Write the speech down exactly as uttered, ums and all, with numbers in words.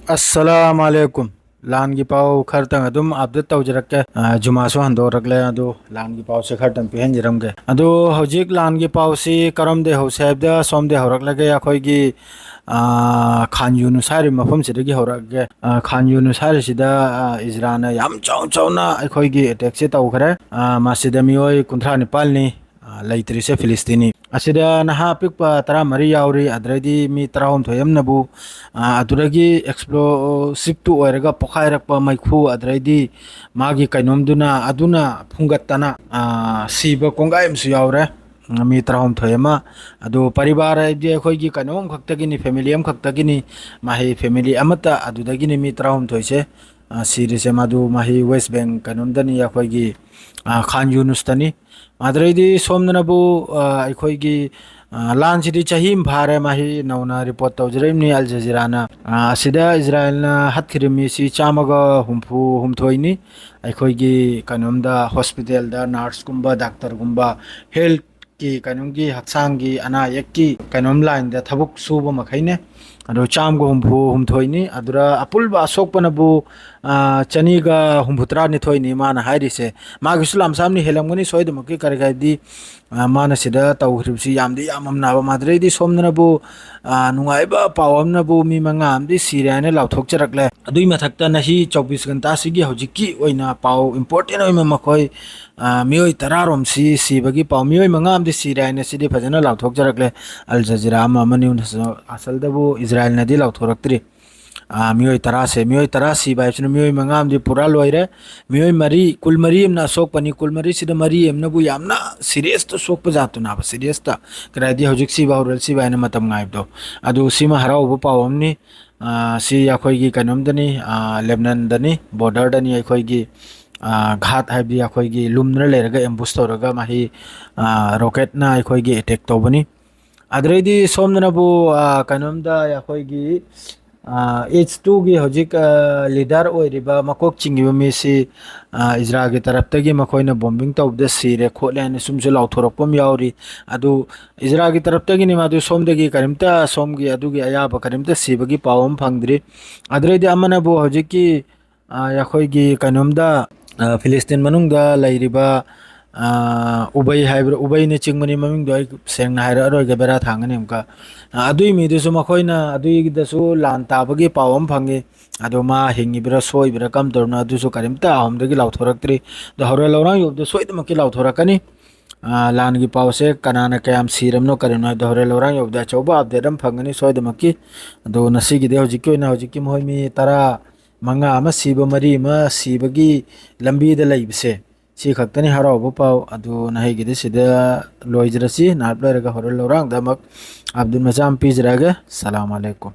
ꯑꯁꯂꯥꯝ ꯑꯂꯩꯀꯨꯝ꯫ ꯂꯥꯟꯒꯤ ꯄꯥꯎ ꯈꯔꯇꯪ ꯑꯗꯨꯝ ꯑꯞꯗꯦꯠ ꯇꯧꯖꯔꯛꯀꯦ꯫ ꯑ, ꯖꯨꯃꯥꯁꯨ ꯍꯟꯗꯣꯔꯛꯂꯦ, ꯑꯗꯨ ꯂꯥꯟꯒꯤ ꯄꯥꯎꯁꯦ ꯈꯔꯇꯪ ꯄꯤꯍꯟꯖꯔꯝꯒꯦ꯫ ꯑꯗꯨ ꯍꯧꯖꯤꯛ ꯂꯥꯟꯒꯤ ꯄꯥꯎꯁꯤ ꯀꯔꯝꯗꯩ ꯍꯧꯁꯦ ꯍꯥꯏꯕꯗ, ꯁꯣꯝꯗꯩ ꯍꯧꯔꯛꯂꯒꯦ꯫ ꯑꯩꯈꯣꯏꯒꯤ, ꯑ, ꯈꯥꯟ ꯌꯨꯅꯨꯁ ꯍꯥꯏꯔꯤꯕ ꯃꯐꯝꯁꯤꯗꯒꯤ ꯍꯧꯔꯛꯑꯒꯦ꯫ ꯑ, ꯈꯥꯟ ꯌꯨꯅꯨꯁ ꯍꯥꯏꯔꯤꯁꯤꯗ, ꯑ, ꯏꯖꯔꯥꯜꯅ ꯌꯥꯝ ꯆꯥꯎ ꯆꯥꯎꯅ ꯑꯩꯈꯣꯏꯒꯤ ꯑꯦꯇꯦꯛꯁꯦ ꯇꯧꯈ꯭ꯔꯦ꯫ ꯑ, ꯃꯁꯤꯗ ꯃꯤꯑꯣꯏ ꯀꯨꯟꯊ꯭ꯔꯥ ꯅꯤꯄꯥꯜꯅꯤ, ꯑ, ꯂꯩꯇ꯭ꯔꯤꯁꯦ ꯐꯤꯂꯤꯁꯇꯤꯅꯤ꯫ ꯑꯁꯤꯗ ꯅꯍꯥ ꯑꯄꯤꯛꯄ ꯇꯔꯥꯃꯔꯤ ꯌꯥꯎꯔꯤ, ꯑꯗꯨꯗꯩꯗꯤ ꯃꯤ ꯇꯔꯥꯍꯨꯝꯗꯣꯏ ꯑꯃꯅꯕꯨ, ꯑ, ꯑꯗꯨꯗꯒꯤ ꯑꯦꯛꯁꯄ꯭ꯂꯣꯁꯤꯞꯇꯨ ꯑꯣꯏꯔꯒ ꯄꯣꯈꯥꯏꯔꯛꯄ ꯃꯩꯈꯨ, ꯑꯗꯨꯗꯩꯗꯤ ꯃꯥꯒꯤ ꯀꯩꯅꯣꯝꯗꯨꯅ, ꯑꯗꯨꯅ ꯐꯨꯡꯒꯠꯇꯅ, ꯑ, ꯁꯤꯕ ꯀꯣꯡꯒꯥꯏ ꯑꯃꯁꯨ ꯌꯥꯎꯔꯦ꯫ ꯃꯤ ꯇꯔꯥꯍꯨꯝꯗꯣꯏ ꯑꯃ, ꯑꯗꯨ ꯄꯔꯤꯕꯥꯔ ꯍꯥꯏꯕꯗꯤ ꯑꯩꯈꯣꯏꯒꯤ ꯀꯩꯅꯣ ꯑꯃꯈꯛꯇꯒꯤꯅꯤ, ꯐꯦꯃꯤꯂꯤ ꯑꯃꯈꯛꯇꯒꯤꯅꯤ, ꯃꯍꯩ ꯐꯦꯃꯤꯂꯤ ꯑꯃꯠꯇ, ꯑꯗꯨꯗꯒꯤꯅꯤ ꯃꯤ ꯇꯔꯥꯍꯨꯝꯗꯣꯏꯁꯦ, ꯑ, ꯁꯤꯔꯤꯁꯦ꯫ ꯃꯗꯨ ꯃꯍꯩ ꯋꯦꯁ ꯕꯦꯡ ꯀꯩꯅꯣꯝꯗꯅꯤ, ꯑꯩꯈꯣꯏꯒꯤ, ꯑ, ꯈꯥꯟ ꯌꯨꯅꯨꯁꯇꯅꯤ꯫ ꯑꯗꯨꯗꯩꯗꯤ ꯁꯣꯝꯗꯅꯕꯨ, ꯑ, ꯑꯩꯈꯣꯏꯒꯤ, ꯑ, ꯂꯥꯟꯁꯤꯗꯤ ꯆꯍꯤ ꯑꯃ ꯐꯥꯔꯦ, ꯃꯍꯩ ꯅꯧꯅ ꯔꯤꯄꯣꯔꯠ ꯇꯧꯖꯔꯛꯏꯕꯅꯤ ꯑꯜ ꯖꯖꯤꯔꯥꯅ꯫ ꯑ, ꯑꯁꯤꯗ ꯏꯖꯔꯥꯏꯜꯅ ꯍꯥꯠꯈꯤꯔꯝꯃꯤꯁꯤ ꯆꯥꯝꯃꯒ ꯍꯨꯝꯐꯨ ꯍꯨꯝꯊꯣꯏꯅꯤ꯫ ꯑꯩꯈꯣꯏꯒꯤ ꯀꯩꯅꯣꯝꯗ, ꯍꯣꯁꯄꯤꯇꯥꯜꯗ ꯅꯔꯁꯀꯨꯝꯕ, ꯗꯥꯛꯇꯔꯒꯨꯝꯕ, ꯍꯦꯜꯠꯀꯤ ꯀꯩꯅꯣꯝꯒꯤ, ꯍꯛꯆꯥꯡꯒꯤ ꯑꯅꯥ ꯑꯌꯦꯛꯀꯤ ꯀꯩꯅꯣꯝ ꯂꯥꯏꯟꯗ ꯊꯕꯛ ꯁꯨꯕ ꯃꯈꯩꯅꯦ꯫ ꯑꯗꯣ ꯆꯥꯝꯃꯒ ꯍꯨꯝꯐꯨ ꯍꯨꯝꯊꯣꯏꯅꯤ꯫ ꯑꯗꯨꯗ ꯑꯄꯨꯟꯕ ꯑꯁꯣꯛꯄꯅꯕꯨ, ꯑ, ꯆꯅꯤꯒ ꯍꯨꯝꯐꯨꯇꯔꯥ ꯅꯤꯊꯣꯏꯅꯤ ꯃꯥꯅ ꯍꯥꯏꯔꯤꯁꯦ꯫ ꯃꯥꯒꯤꯁꯨ ꯂꯥꯝꯁꯥꯝꯅꯤ ꯍꯦꯜꯂꯝꯒꯅꯤ ꯁꯣꯏꯗꯃꯛꯀꯤ, ꯀꯔꯤ ꯍꯥꯏꯗꯤ, ꯑ, ꯃꯥꯅ ꯁꯤꯗ ꯇꯧꯈ꯭ꯔꯤꯕꯁꯤ ꯌꯥꯝꯗꯤ ꯌꯥꯝꯃꯝꯅꯕ꯫ ꯃꯗꯨꯗꯩꯗꯤ ꯁꯣꯝꯗꯅꯕꯨ, ꯑ, ꯅꯨꯡꯉꯥꯏꯕ ꯄꯥꯎ ꯑꯃꯅꯕꯨ ꯃꯤ ꯃꯉꯥ ꯑꯃꯗꯤ ꯁꯤꯔꯦ ꯍꯥꯏꯅ ꯂꯥꯎꯊꯣꯛꯆꯔꯛꯂꯦ꯫ ꯑꯗꯨꯒꯤ ꯃꯊꯛꯇ ꯅꯍꯤ ꯆꯧꯕꯤꯁ ꯘꯟꯇꯥꯁꯤꯒꯤ ꯍꯧꯖꯤꯛꯀꯤ ꯑꯣꯏꯅ ꯄꯥꯎ ꯏꯝꯄꯣꯔꯇꯦꯟ ꯑꯣꯏꯕ ꯃꯈꯣꯏ, ꯑ, ꯃꯤꯑꯣꯏ ꯇꯔꯥꯔꯣꯝꯁꯤ ꯁꯤꯕꯒꯤ ꯄꯥꯎ, ꯃꯤꯑꯣꯏ ꯃꯉꯥ ꯑꯃꯗꯤ ꯁꯤꯔꯦ ꯍꯥꯏꯅ ꯁꯤꯗꯤ ꯐꯖꯅ ꯂꯥꯎꯊꯣꯛꯆꯔꯛꯂꯦ꯫ ꯑꯜ ꯖꯖꯤꯔꯥ ꯑꯃ ꯑꯃꯅꯤ, ꯑꯁꯜꯗꯕꯨ ꯏꯖꯔꯥꯏꯜꯅꯗꯤ ꯂꯥꯎꯊꯣꯔꯛꯇ꯭ꯔꯤ꯫ ꯑ, ꯃꯤꯑꯣꯏ ꯇꯔꯥꯁꯦ, ꯃꯤꯑꯣꯏ ꯇꯔꯥ ꯁꯤꯕ ꯍꯥꯏꯕꯁꯤꯅ ꯃꯤꯑꯣꯏ ꯃꯉꯥ ꯑꯃꯗꯤ ꯄꯨꯔꯥ ꯂꯣꯏꯔꯦ꯫ ꯃꯤꯑꯣꯏ ꯃꯔꯤ, ꯀꯨꯟꯃꯔꯤ ꯑꯃꯅ ꯑꯁꯣꯛꯄꯅꯤ꯫ ꯀꯨꯟꯃꯔꯤꯁꯤꯗ ꯃꯔꯤ ꯑꯃꯅꯕꯨ ꯌꯥꯝꯅ ꯁꯤꯔꯤꯌꯁꯇ ꯁꯣꯛꯄ ꯖꯥꯠꯇꯨꯅꯦꯕ, ꯁꯤꯔꯤꯌꯁꯇ꯫ ꯀꯗꯥꯏꯗꯤ ꯍꯧꯖꯤꯛ ꯁꯤꯕ ꯍꯧꯔꯦ, ꯁꯤꯕ ꯍꯥꯏꯅ ꯃꯇꯝ ꯉꯥꯏꯕꯗꯣ꯫ ꯑꯗꯨ ꯁꯤꯃ ꯍꯔꯥꯎꯕ ꯄꯥꯎ ꯑꯃꯅꯤ꯫ ꯑ, ꯁꯤ ꯑꯩꯈꯣꯏꯒꯤ ꯀꯩꯅꯣꯝꯗꯅꯤ, ꯑ, ꯂꯦꯕꯅꯟꯗꯅꯤ, ꯕꯣꯔꯗꯔꯗꯅꯤ꯫ ꯑꯩꯈꯣꯏꯒꯤ, ꯑ, ꯘꯥꯠ ꯍꯥꯏꯕꯗꯤ ꯑꯩꯈꯣꯏꯒꯤ ꯂꯨꯝꯗꯨꯅ ꯂꯩꯔꯒ ꯑꯦꯝꯕꯨꯁ ꯇꯧꯔꯒ ꯃꯍꯤ, ꯑ, ꯔꯣꯀꯦꯠꯅ ꯑꯩꯈꯣꯏꯒꯤ ꯑꯦꯇꯦꯛ ꯇꯧꯕꯅꯤ꯫ ꯑꯗꯨꯗꯩꯗꯤ ꯁꯣꯝꯗꯅꯕꯨ, ꯑ, ꯀꯩꯅꯣꯝꯗ ꯑꯩꯈꯣꯏꯒꯤ ꯑꯥ, ꯑꯩꯆ ꯇꯨꯒꯤ ꯍꯧꯖꯤꯛ, ꯑꯥ, ꯂꯤꯗꯔ ꯑꯣꯏꯔꯤꯕ, ꯃꯀꯣꯛ ꯆꯤꯡꯉꯤꯕ ꯃꯤꯁꯤ, ꯑꯥ, ꯏꯖꯔꯥꯒꯤ ꯇꯔꯞꯇꯒꯤ ꯃꯈꯣꯏꯅ ꯕꯣꯝꯕꯤꯡ ꯇꯧꯕꯗ ꯁꯤꯔꯦ ꯈꯣꯠꯂꯦ ꯍꯥꯏꯅ ꯁꯨꯝꯁꯨ ꯂꯥꯎꯊꯣꯔꯛꯄ ꯑꯃ ꯌꯥꯎꯔꯤ꯫ ꯑꯗꯨ ꯏꯖꯔꯥꯒꯤ ꯇꯔꯞꯇꯒꯤꯅꯤ, ꯃꯗꯨ ꯁꯣꯝꯗꯒꯤ ꯀꯔꯤꯝꯇ, ꯁꯣꯝꯒꯤ ꯑꯗꯨꯒꯤ ꯑꯌꯥꯕ ꯀꯔꯤꯝꯇ ꯁꯤꯕꯒꯤ ꯄꯥꯎ ꯑꯃ ꯐꯪꯗ꯭ꯔꯤ꯫ ꯑꯗꯨꯗꯩꯗꯤ ꯑꯃꯅꯕꯨ ꯍꯧꯖꯤꯛꯀꯤ, ꯑꯥ, ꯑꯩꯈꯣꯏꯒꯤ ꯀꯩꯅꯣꯝꯗ, ꯑꯥ, ꯐꯤꯂꯤꯁꯇꯤꯟ ꯃꯅꯨꯡꯗ ꯂꯩꯔꯤꯕ, ꯑꯥ, ꯎꯕꯩ ꯍꯥꯏꯕ꯭ꯔꯥ, ꯎꯕꯩꯅ ꯆꯤꯡꯕꯅꯤ ꯃꯃꯤꯡꯗꯣ, ꯑꯩ ꯁꯦꯡꯅ ꯍꯥꯏꯔꯛꯑꯔꯣꯏꯒꯦ, ꯕꯦꯔꯥ ꯊꯥꯡꯒꯅꯤ ꯑꯃꯨꯛꯀ꯫ ꯑꯥ, ꯑꯗꯨꯏ ꯃꯤꯗꯨꯁꯨ ꯃꯈꯣꯏꯅ ꯑꯗꯨꯏꯗꯁꯨ ꯂꯥꯟ ꯇꯥꯕꯒꯤ ꯄꯥꯎ ꯑꯃ ꯐꯪꯉꯤ꯫ ꯑꯗꯣ ꯃꯥ ꯍꯤꯡꯉꯤꯕ꯭ꯔꯥ ꯁꯣꯛꯏꯕ꯭ꯔꯥ ꯀꯔꯝ ꯇꯧꯔꯤꯅꯣ ꯑꯗꯨꯁꯨ ꯀꯔꯤꯝꯇ ꯑꯍꯨꯝꯗꯒꯤ ꯂꯥꯎꯊꯣꯔꯛꯇ꯭ꯔꯤ꯫ ꯑꯗꯣ ꯍꯣꯔꯦꯟ ꯂꯧꯔꯥꯡ ꯌꯧꯕꯗ ꯁꯣꯏꯗꯅꯃꯛꯀꯤ ꯂꯥꯎꯊꯣꯔꯛꯀꯅꯤ꯫ ꯑꯥ, ꯂꯥꯟꯒꯤ ꯄꯥꯎꯁꯦ ꯀꯅꯥꯅ ꯀꯌꯥꯝ ꯁꯤꯔꯝꯅꯣ ꯀꯔꯤꯅꯣ ꯍꯥꯏꯕꯗꯣ ꯍꯣꯔꯦꯟ ꯂꯧꯔꯥꯡ ꯌꯧꯕꯗ ꯑꯆꯧꯕ ꯑꯞꯗꯦꯠ ꯑꯃ ꯐꯪꯒꯅꯤ ꯁꯣꯏꯗꯅꯃꯛꯀꯤ꯫ ꯑꯗꯣ ꯉꯁꯤꯒꯤꯗꯤ ꯍꯧꯖꯤꯛꯀꯤ ꯑꯣꯏꯅ ꯍꯧꯖꯤꯛꯀꯤ ꯃꯈꯣꯏ ꯃꯤ ꯇꯔꯥ ꯃꯉꯥ ꯑꯃ ꯁꯤꯕ, ꯃꯔꯤ ꯑꯃ ꯁꯤꯕꯒꯤ ꯂꯝꯕꯤꯗ ꯂꯩꯕꯁꯦ, ꯁꯤ ꯈꯛꯇꯅꯤ ꯍꯔꯥꯎꯕ ꯄꯥꯎ꯫ ꯑꯗꯨ ꯅꯍꯩꯒꯤꯗꯤ ꯁꯤꯗ ꯂꯣꯏꯖꯔꯁꯤ꯫ ꯅꯥꯏꯠ ꯂꯣꯏꯔꯒ ꯍꯣꯔꯦꯟ ꯂꯧꯔꯥꯡꯗ ꯑꯃꯨꯛ ꯑꯞꯗꯦꯠ ꯃꯆꯥ ꯑꯃ ꯄꯤꯖꯔꯛꯑꯒꯦ꯫ ꯁꯂꯥꯝ ꯑꯂꯩꯀꯨꯝ꯫